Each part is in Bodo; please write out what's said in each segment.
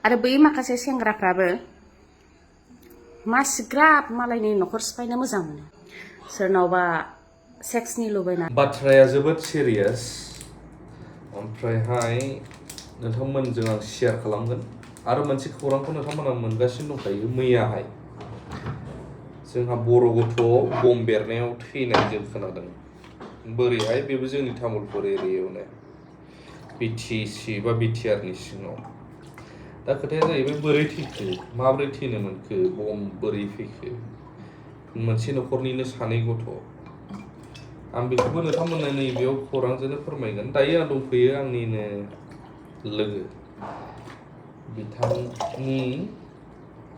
आरो बै माखासे सेंग्राफ्राबो मासिग्राब मालायनि न'खर सिफायनो मोजां मोनो सोरनावबा सेक्सनि लुबैनाय बाथ्राया जोबोद सिरियास ओमफ्रायहाय नोंथांमोनजों आं शेयार खालामगोन आरो मोनसे खौरांखौ नोंथांमोना मोनगासिनो दंखायो मैयाहाय जोंहा बर' गथ' बम बेरनायाव थैनाय जों खोनादों बोरैहाय बेबो जोंनि तामुलपुर एरियायावनो बिटिसि बा बिटिआरनि सिङाव दा खोथाया जाहैबाय बोरै थैखो माब्रै थैनो मोनखो बम बोरै फैखो मोनसे न'खरनिनो सानै गथ' आं बेखौबो नोंथांमोननो नैबेयाव खौरांजोंनो फोरमायगोन दायो आं दंफैयो आंनिनो लोगो बिथांनि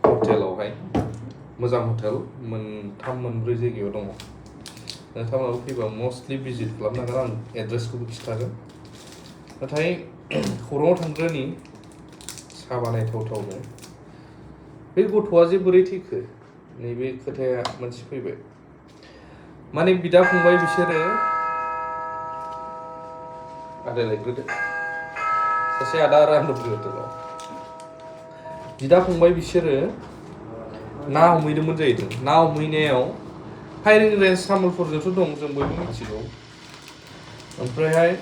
हटेलावहाय मोजां हटेल मोनथाम मोनब्रै जायगायाव दङ नोंथांमोनाबो फैबा मस्टलि भिजिट खालामनांगोन आं एड्रेसखौबो खिन्थागोन नाथाय खौराङाव थांग्रोनि साहा बानायथावथावनो बे गथ'आ जे बोरै थैखो नैबे खोथाया मोनसे फैबाय माने बिदा फंबाय बिसोरो आदा लायग्रोदो सासे आदा आरो आं दंफैयो बिदा फंबाय बिसोरो ना हमहैदोंमोन जाहैदों ना हमहैनायाव फायरिं रेन्ज तामुलपुरजोंथ' दं जों बयबो मिथिगौ ओमफ्रायहाय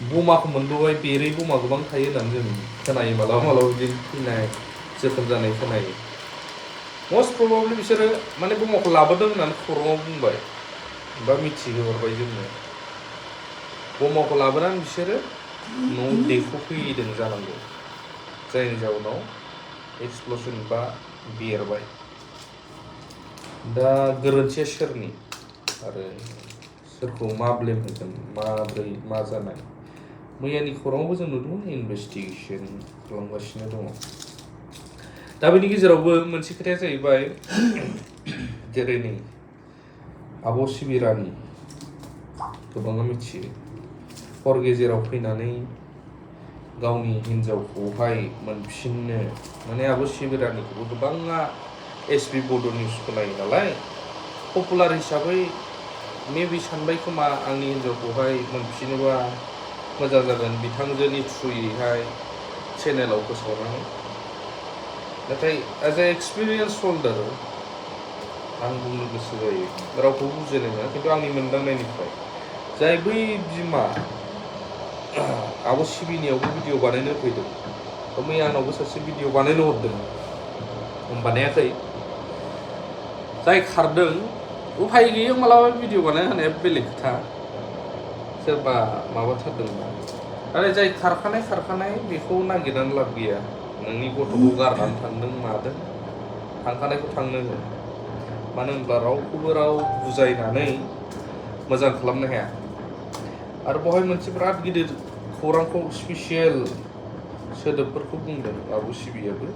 बमाखौ मोनबोबाय बेरै बमा गोबां थायो होननानै जों खोनायो मालाबा मालाबा बिदि फैनाय जोखोम जानाय खोनायो मस्ट प्रबाबलि बिसोरो माने बमाखौ लाबोदों होननानै खौराङाव बुंबाय बा मिथिहोहरबाय जोंनो बमाखौ लाबोनानै बिसोरो न'आव देख'फैदों जानांगौ जायनि जाउनाव एक्सप्लसन बा बेरबाय दा गोरोन्थिया सोरनि आरो सोरखौ मा ब्लेम होगोन माब्रै मा जानाय मैयानि खौराङावबो जों नुदोंमोन इनभेस्टिगेसन खालामगासिनो दङ दा बेनि गेजेरावबो मोनसे खोथाया जाहैबाय जेरै नै आब' सिबिरानि गोबाङा मिथियो हर गेजेराव फैनानै गावनि हिन्जावखौहाय मोनफिननो माने आब' सिबिरानिखौबो गोबाङा एसबि बड' निउसखौ नायो नालाय पपुलार हिसाबै मेबि सानबाय खोमा आंनि हिन्जावखौहाय मोनफिनोबा मोजां जागोन बिथांजोनि थ्रुयैहाय चेनेलाव फोसावनानै नाथाय एज ए एक्सपिरियेन्स हल्डार आं बुंनो गोसो जायो रावखौबो बुजिनाय नङा खिन्थु आंनि मोनदांनायनिफ्राय जाय बै बिमा आब' सिबिनियावबो भिडिअ बानायनो फैदों मैया आंनावबो सासे भिडिअ बानायनो हरदों आं बानायाखै जाय खारदों उफाय गैयै मालाबा भिडिअ बानायना होनाया बेलेग खोथा सोरबा माबाथारदोंबा आरो जाय खारखानाय बेखौ नागिरनानै लाब गैया नोंनि गथ'खौ गारनानै थांदों मादों थांखानायखौ थांनो हो मानो होनब्ला रावखौबो राव बुजायनानै मोजां खालामनो हाया आरो बेवहाय मोनसे बिराद गिदिर खौरांखौ स्पेसियेल सोदोबफोरखौ बुंदों आब' सिबियाबो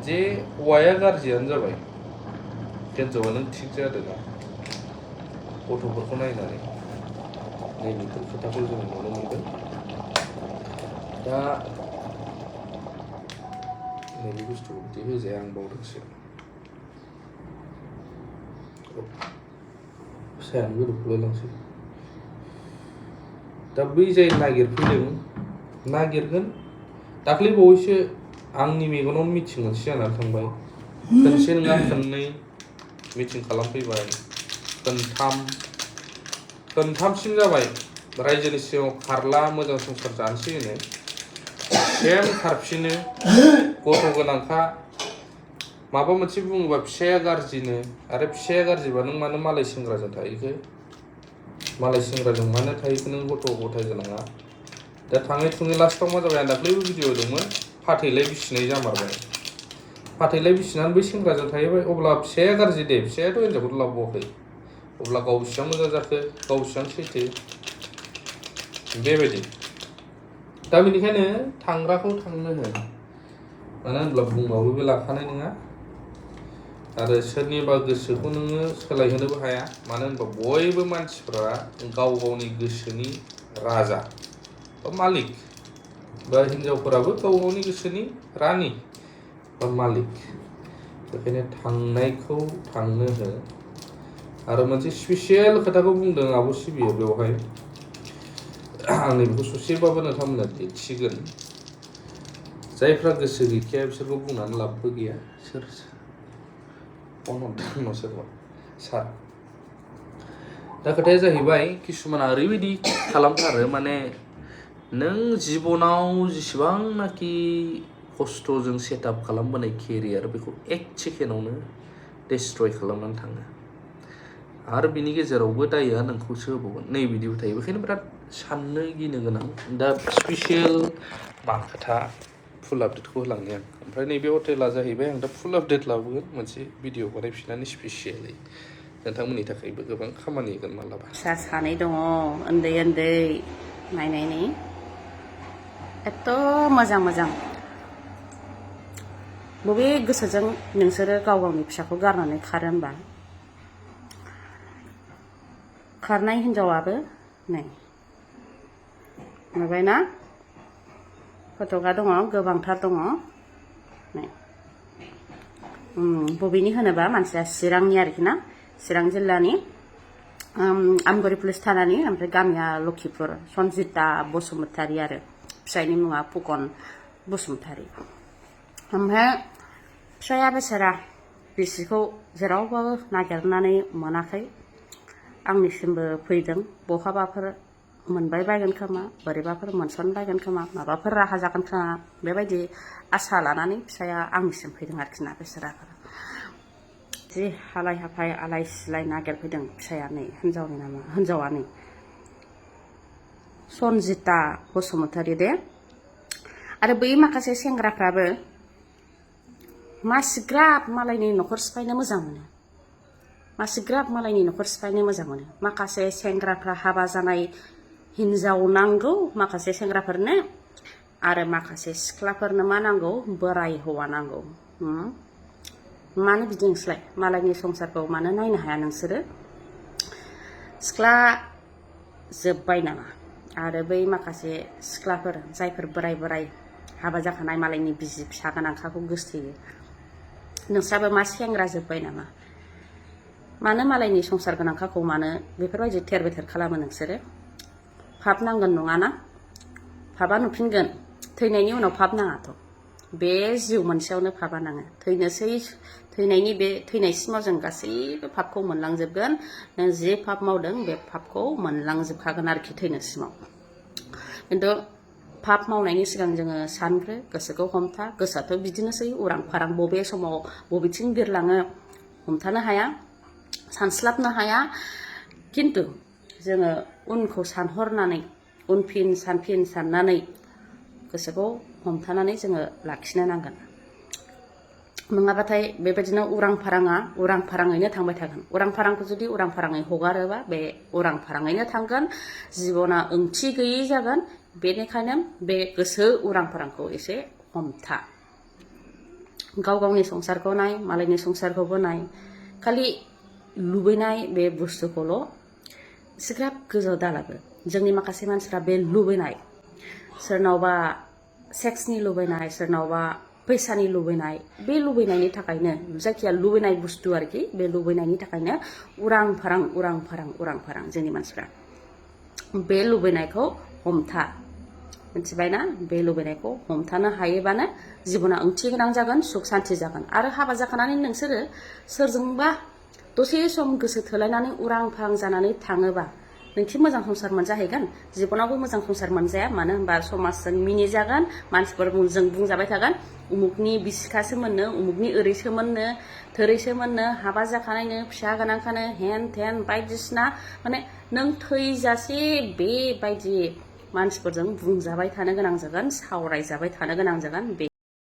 जे हौवाया गाज्रियानो जाबाय हिन्जावा नों थिग जादोंना गथ'फोरखौ नायनानै नैबेफोर खोथाखौ जों नुनो मोनदों दा नैबे बुस्थुखौ बिदि होजाया आं बावदोंसो फिसायानो गोदौखलायलांसै दा बै जाय नागिरफैदों नागिरगोन दाख्लै बावैसो आंनि मेगनावनो मिटिं मोनसे जानानै थांबाय खनसे नङा खननै मिटिं खालामफैबाय खनथामसिम जाबाय रायजोनि सिगाङाव खारला मोजां संसार जानोसै होनो सेम खारफिनो गथ' गोनांखा माबा मोनसे बुङोबा फिसाया गाज्रिनो आरो फिसाया गाज्रिबा नों मानो मालाय सेंग्राजों थाहैखो मालाय सेंग्राजों मानो थाहैखो नों गथ' गथाय गोनाङा दा थाङै थुङै लास्टआव मा जाबाय आं दाख्लैबो भिडिअ होदोंमोन फाथैलाय बिसिनाय जामारबाय फाथैलाय बिसिनानै बै सेंग्राजों थाहैबाय अब्ला फिसाया गाज्रि दे फिसायाथ' हिन्जावखौथ' लाबोवाखै अब्ला गाव बेसेबां मोजां जाखो गाव बेसेबां सैथो बेबायदि दा बेनिखायनो थांग्राखौ थांनो हो मानो होनब्ला बुंबाबो बे लाखानाय नङा आरो सोरनिबा गोसोखौ नोङो सोलायहोनोबो हाया मानो होनबा बयबो मानसिफ्रा गाव गावनि गोसोनि राजा बा मालिक बा हिन्जावफोराबो गाव गावनि गोसोनि रानि बा मालिक बेखायनो थांनायखौ थांनो हो आरो मोनसे स्पेसियेल खोथाखौ बुंदों आब' सिबिया बेवहाय आं बेखौ ससेबाबो नोंथांमोना दिन्थिगोन जायफ्रा गोसो गैखाया बिसोरखौ बुंनानै लाबबो गैया सोर फन हरदों आंनाव सोरबा सार दा खोथाया जाहैबाय किसुमाना ओरैबायदि खालामथारो माने नों जिबनाव जेसेबांनाखि खस्थ'जों सेटआप खालामबोनाय केरियार बेखौ 1 सेकेन्डआवनो डिस्ट्रय खालामनानै थाङो आरो बिनि गेजेरावबो दाया नोंखौसो होबावगोन नै बिदिबो थायो बेखायनो बिराद साननो गिनो गोनां दा स्पेसियेल मा खोथा फुल आपडेटखौ होलांनि आं ओमफ्राय नैबे हटेला जाहैबाय आं दा फुल आपडेट लाबोगोन मोनसे भिडिअ बानायफिननानै स्पेसियेलि नोंथांमोननि थाखायबो गोबां खामानि होगोन मालाबा फिसा सानै दङ उन्दै उन्दै नायनायनि एथ' मोजां मोजां बबे गोसोजों नोंसोरो गाव गावनि फिसाखौ गारनानै खारो होनबा खारनाय हिनजावाबो नै नुबायना फट'गा दङ गोबांथार दङ नै बबेनि होनोबा मानसिया चिरांनि आरोखि ना चिरां जिल्लानि आमगुरि पुलिस थानानि ओमफ्राय गामिया लखिपुर सन्जिता बसुमतारी आरो फिसायनि मुङा फुकन बसुमतारी ओमफ्राय फिसाया बेसारा बिसिखौ जेरावबाबो नागिरनानै मोनाखै आंनिसिमबो फैदों बहाबाफोर मोनबाय बायगोन खोमा बोरैबाफोर मोनसनबायगोन खोमा माबाफोर राहा जागोन खोमा बेबायदि आसा लानानै फिसाया आंनिसिम फैदों आरोखि ना बेसाराफोर जि हालाय हाफाय आलाय सिलाय नागिरफैदों फिसाया नै हिनजावा नै सन्जिता बसुमतारी दे आरो बै माखासे सेंग्राफ्राबो मासिग्राब मालायनि न'खर सिफायनो मोजां मोनो मासिग्राब मालायनि न'खर सिफायनो मोजां मोनो माखासे सेंग्राफ्रा हाबा जानाय हिनजाव नांगौ माखासे सेंग्राफोरनो आरो माखासे सिख्लाफोरनो मा नांगौ बोराय हौवा नांगौ मानो बिदि नोंसोरलाय मालायनि संसारखौ मानो नायनो हाया नोंसोरो सिख्ला जोब्बाय नामा आरो बै माखासे सिख्लाफोर जायफोर बोराय हाबा जाखानाय मालायनि बिसि फिसा गोनांखाखौ गोसथोयो नोंस्राबो मा सेंग्रा जोब्बाय नामा मानो मालायनि संसार गोनांखाखौ मानो बेफोरबायदि थेर बेथेर खालामो नोंसोरो फाब नांगोन नङाना फाबा नुफिनगोन थैनायनि उनाव फाब नाङाथ' बे जिउ मोनसेयावनो फाबा नाङो थैनायनि बे थैनायसिमाव जों गासैबो फाबखौ मोनलांजोबगोन नों जे फाब मावदों बे फाबखौ मोनलांजोबखागोन आरोखि थैनायसिमाव खिन्थु फाब मावनायनि सिगां जोङो सानग्रो गोसोखौ हमथा गोसोआथ' बिदिनोसै उरां फारां बबे समाव बबेथिं बिरलाङो हमथानो हाया सानस्लाबनो हाया खिन्थु जोङो उनखौ सानहरनानै उनफिन सानफिन साननानै गोसोखौ हमथानानै जोङो लाखिनो नांगोन नङाबाथाय बेबायदिनो उरां फाराङैनो थांबाय थागोन उरां फारांखौ जुदि उरां फाराङै हगारोबा बे उरां फाराङैनो थांगोन जिबना ओंथि गैयै जागोन बेनिखायनो बे गोसो उरां फारांखौ एसे हमथा गाव गावनि संसारखौ नाय मालायनि संसारखौबो नाय खालि लुबैनाय बे बुस्थुखौल' एसेग्राब गोजौ दालाबो जोंनि माखासे मानसिफ्रा बे लुबैनाय सोरनावबा सेक्सनि लुबैनाय सोरनावबा फैसानि लुबैनाय बे लुबैनायनि थाखायनो जायखिया लुबैनाय बुस्थु आरोखि बे लुबैनायनि थाखायनो उरां फारां जोंनि मानसिफ्रा बे लुबैनायखौ हमथा मिथिबायना बे लुबैनायखौ हमथानो हायोबानो जिबना ओंथि गोनां जागोन सुख सान्ति जागोन आरो हाबा जाखानानै नोंसोरो सोरजोंबा दसे सम गोसो थोलायनानै उरां फारां जानानै थाङोबा नोंखि मोजां संसार मोनजाहैगोन जिबनावबो मोजां संसार मोनजाया मानो होनबा समाजजों मिनिजागोन मानसिफोरजों बुंजाबाय थागोन उमुकनि बिसिखासो मोननो उमुकनि ओरैसो मोननो थोरैसो मोननो हाबा जाखानायनो फिसा गोनांखानो हेन थेन बायदिसिना माने नों थैजासे बेबायदि मानसिफोरजों बुंजाबाय थानो गोनां जागोन सावरायजाबाय थानो गोनां जागोन